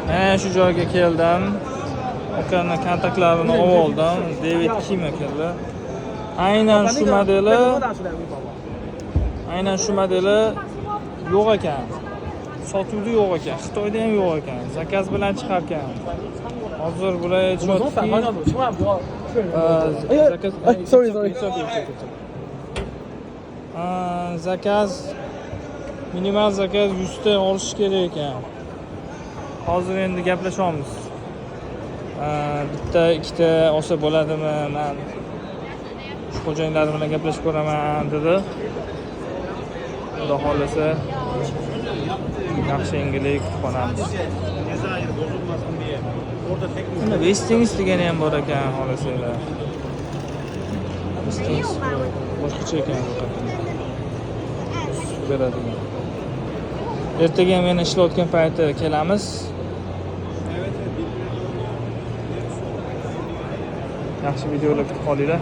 Mana shu joyga keldim. Ukani kontaktlarini olib oldim. David Kim ekanlar. Aynan shu modeli, aynan shu modeli yo'q ekan. Sotuvda yo'q ekan. Xitoyda ham yo'q ekan. Zakaz bilan chiqar ekan. Hozir bular aytishyaptiki, zakaz. Sorry, sorry. It's okay, it's okay, it's okay. Zakaz, minimal zakaz 100 ta olish kerak ekan. Hozir endi gaplashamiz. Bitta, ikkita olsa bo'ladimi? Man shu xo'jayinlar bilan gaplashib ko'raman dedi. Xudo xohlasa, yaxshi yangilik kutib qolamiz. Buni Westings degani ham bor ekan, xohlasanglar. Westings boshqacha ekan ro'yxatini. Beradigan. Ertaga ham yana ishlayotgan payti kelamiz. Yaxshi videolar kutib qolinglar.